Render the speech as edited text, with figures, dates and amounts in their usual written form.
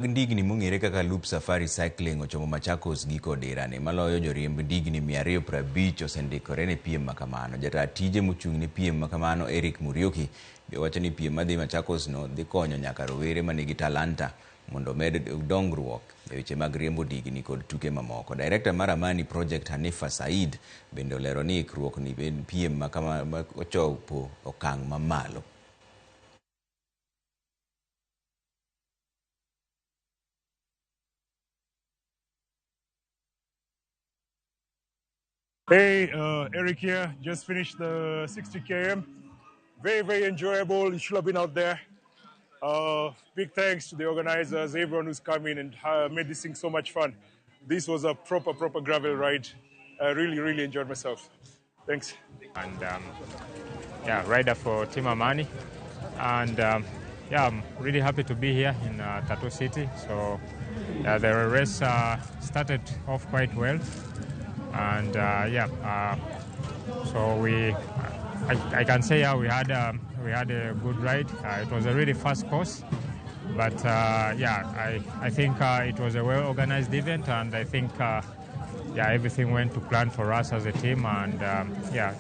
Ndigni mong'ere kaka Loop Safari Cycling ochomo Machakos giko dirani. Maloyo joriemb ndigni 250 osendikore ne piem makamano. Jataa tije mochung' ne piem makamano Eric Muriuki be wacho ni piem madhi Machakos no dhi konyo nyaka rowere manigi talanta mondo omed dongruok e weche mag riembo ndigni kod tuke mamoko. Director mar Amani Project Hanifa Said bende olero ni ikruok ni en piem makama ochopo okang' mamalo. Hey, Eric here. Just finished the 60 km. Very, very enjoyable. You should have been out there. Big thanks to the organizers, everyone who's come in and made this thing so much fun. This was a proper, proper gravel ride. I really, really enjoyed myself. Thanks. And yeah, rider for Team Amani. And yeah, I'm really happy to be here in Tatu City. So the race started off quite well. And so I can say we had a good ride. It was a really fast course, but yeah, I think it was a well-organized event, and I think yeah, everything went to plan for us as a team, and yeah,